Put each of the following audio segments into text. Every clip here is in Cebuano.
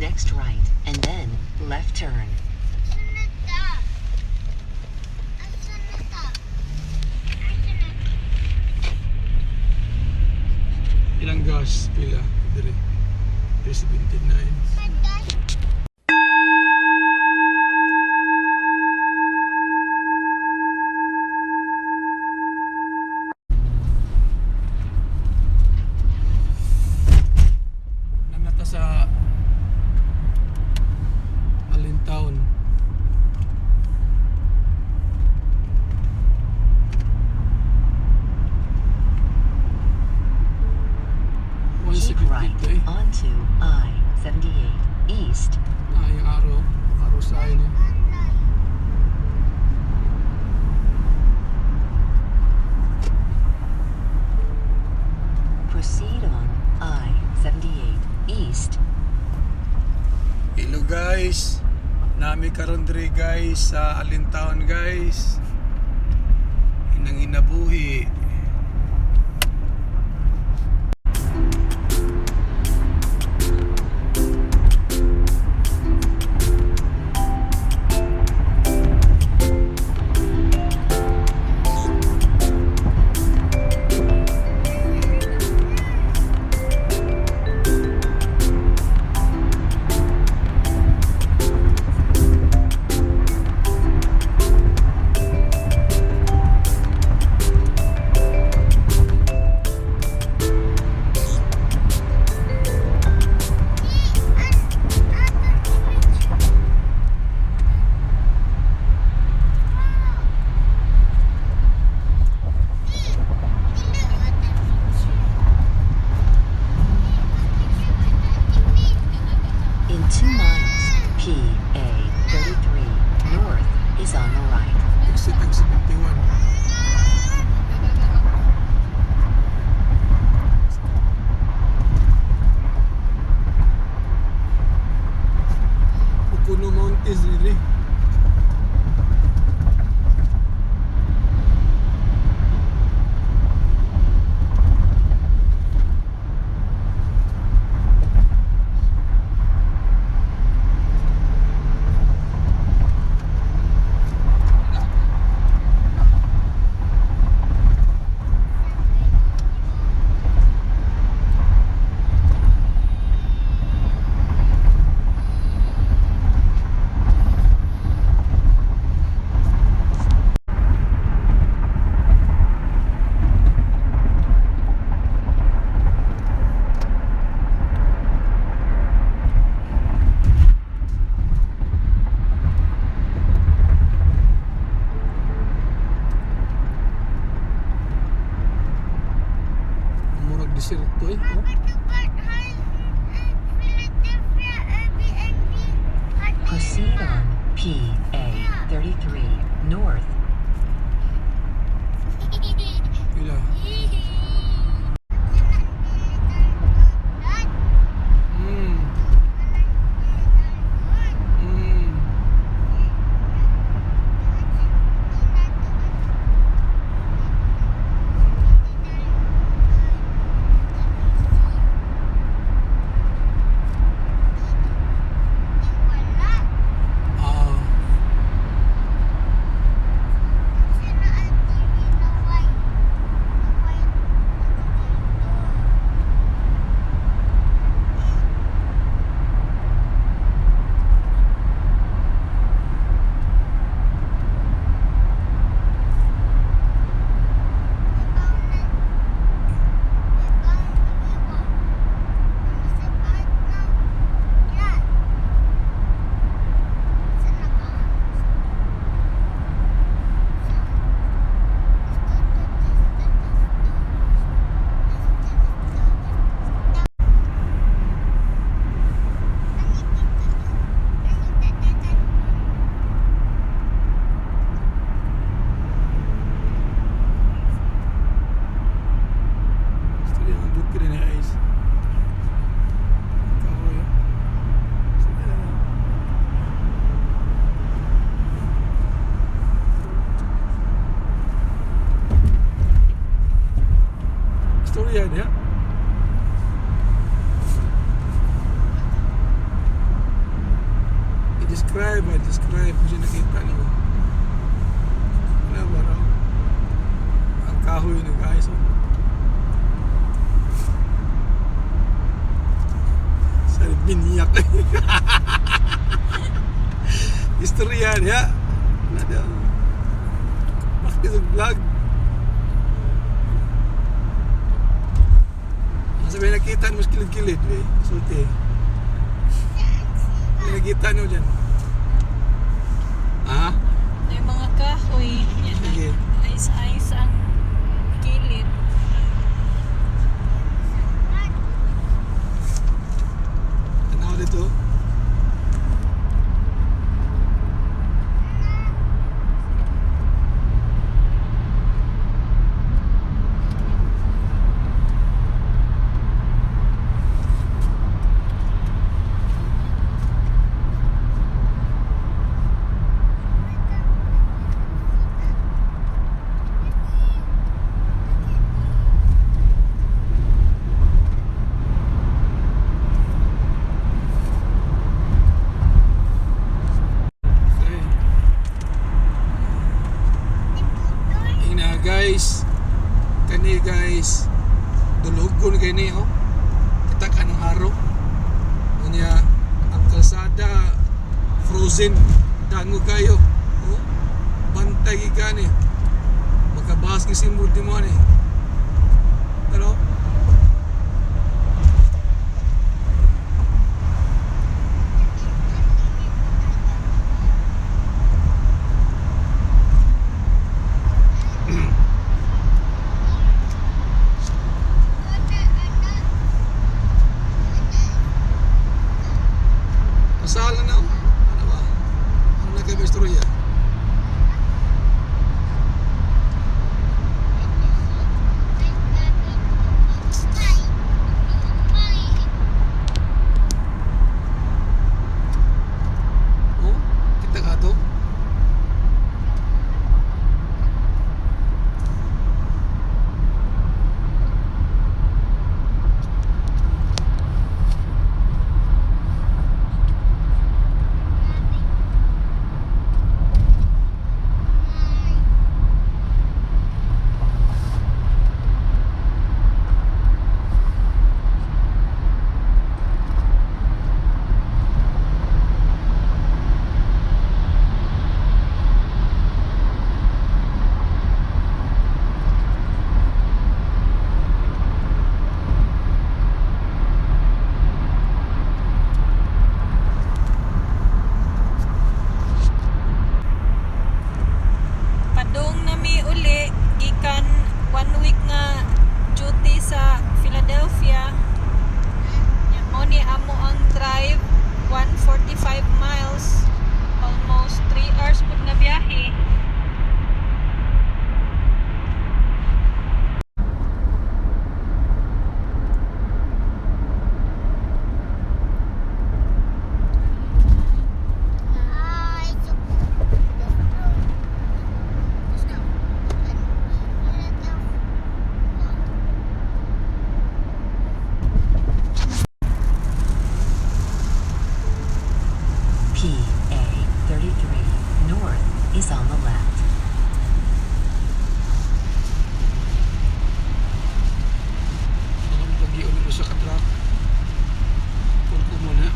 Next right, and then left turn. Asa na ta? Asa na ta? Asa na ta? Ilang gas pila dire? 379. Magas. Naa na ta sa Allentown. One Keep right 72 eh. onto I-78 East. Ah, yung araw. Araw sa akin eh. Anay. Proceed on I-78 East. Hello guys. Naa mi karon diri guys sa Allentown, guys. Nanginabuhi. In 2 miles, PA 33 North is on the right. Exit ang 71. Pocono Mountains diri. Murag diserto eh. Oh. Proceed on PA 33 North. Pila. Ah. Describe ba? Describe. Kasi nakita niyo. Wala ba raw? Ang kahoy na guys. Oh. Sa binyak. Istorya niya. Nada. Bakit sa vlog? Ang sabi nakita mo sa kilid-kilid, eh. Sulti. May nakita niyo dyan. Ah? May mga kahoy. Yan na. Sige. Ice-ice ang kilid. Tanaw dito. Okay. Ina guys. Kani guys. Dulugon kay ni oh. Kita ka ng haro. Unya ang kalsada frozen dango kayo. Oh. Bantay gikan ni. Makabahas ni simbol di mo ni. Pero masala na oh. Ano ba? Ano na kayo istorya? Oh, kita ka to? Padung nami uli gikan one week nga duty sa Philadelphia. Yan mo ni amo ang drive 145 miles, almost 3 hours pud na biyahe. PA 33 North is on the left. Ang pag mo sa ka-truck. Purko muna.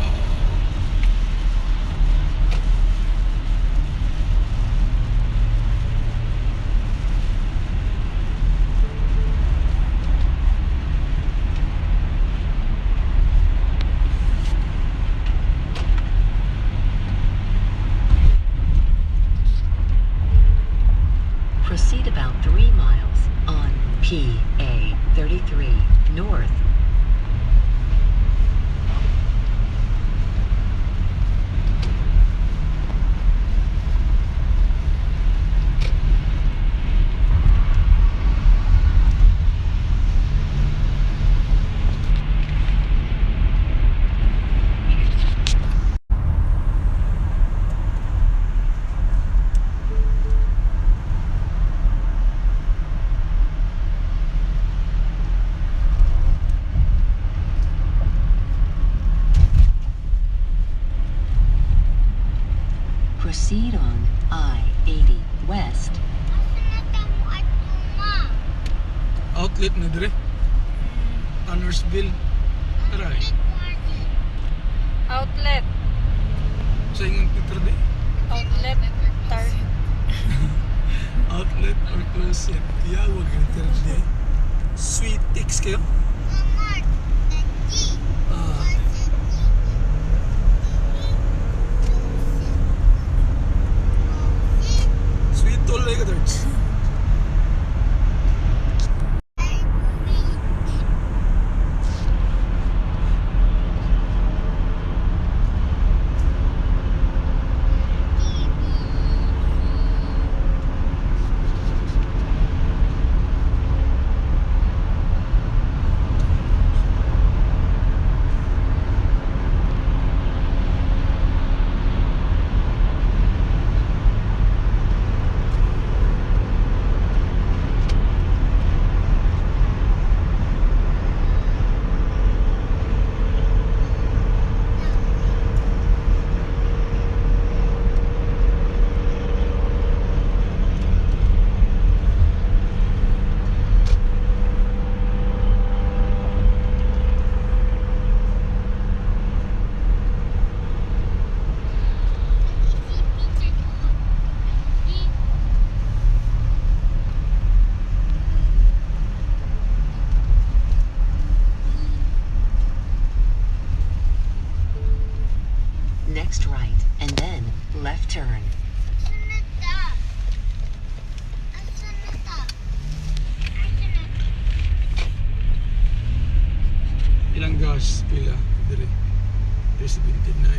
Wow. Proceed about 3 miles on PA 33 North. Na dire. Tannersville. Tara eh. Outlet. Sa ingon Peter di. Outlet. Tar. Outlet or closet. Yawag ang Peter di. Sweet ticks kayo. Ah, sweet tol like ka. Next right, and then left turn. Ilang gas pila dire. 379.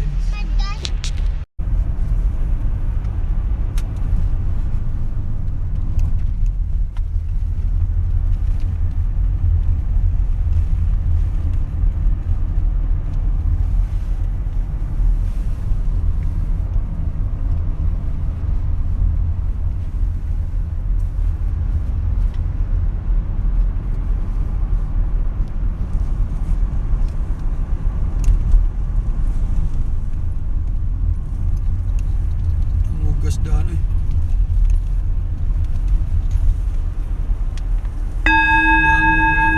Ang hugas daan eh. Dangog eh.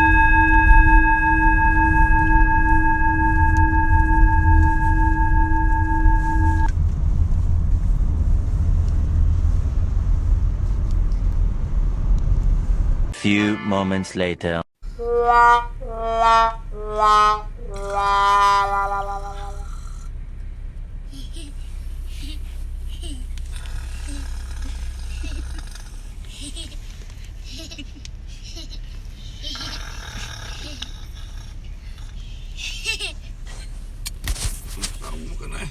Few moments later. Tama ka na eh.